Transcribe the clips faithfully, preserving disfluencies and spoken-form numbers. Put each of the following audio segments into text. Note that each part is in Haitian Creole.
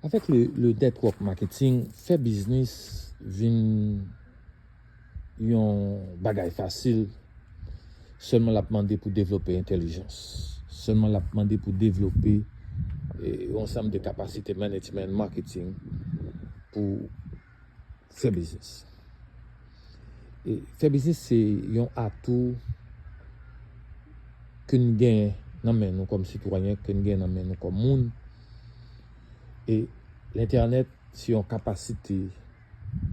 Avèk le, le network marketing, fè biznis vin yon bagay fasil, sèlman l ap mande pou devlope entèlijans. Sèlman l ap mande pou devlope eh, yon ansanm de kapasite management, marketing pou fè biznis. E fè biznis se yon atou ke n gen nan men nou kòm sitwayen, ke n gen nan men nou kòm moun. E lentènèt se yon kapasite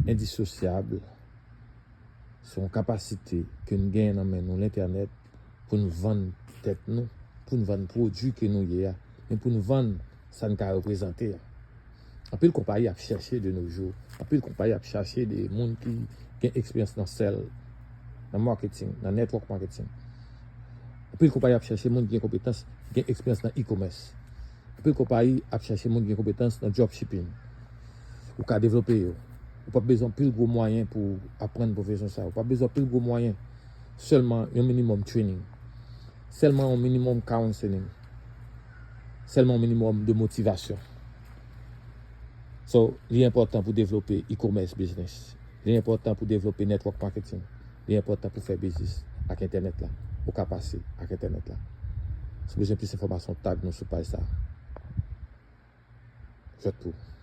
endisosyab, se yon kapasite ke n gen nan men nou, lentènèt, pou n vann tèt nou, pou n vann pwodui ke nou ye a, men pou n vann sa n ka reprezante a. Anpil konpayi ap chèche de nos jours, anpil konpayi ap chèche de moun ki gen eksperyans nan sales, nan marketing, nan network marketing. Anpil konpayi ap chèche moun ki gen konpetans, ki gen eksperyans nan e-commerce. Anpil konpayi ap chèche moun ki gen konpetans nan dropshipping. Ou ka devlope yo. Ou p ap bezwen pil gwo mwayen pou aprann pwofesyon sa. Ou p ap bezwen pil gwo mwayen. Sèlman yon minimum training. Sèlman yon minimum counseling. Sèlman yon minimum de motivasyon. So, li enpòtan pou devlope e-commerce business. Li enpòtan pou devlope network marketing. Li enpòtan pou fè biznis ak entènèt la. Ou ka pase ak entènèt la. Si w bezwen plis enfòmasyon, tag nou sou paj sa. Jwèt pou ou.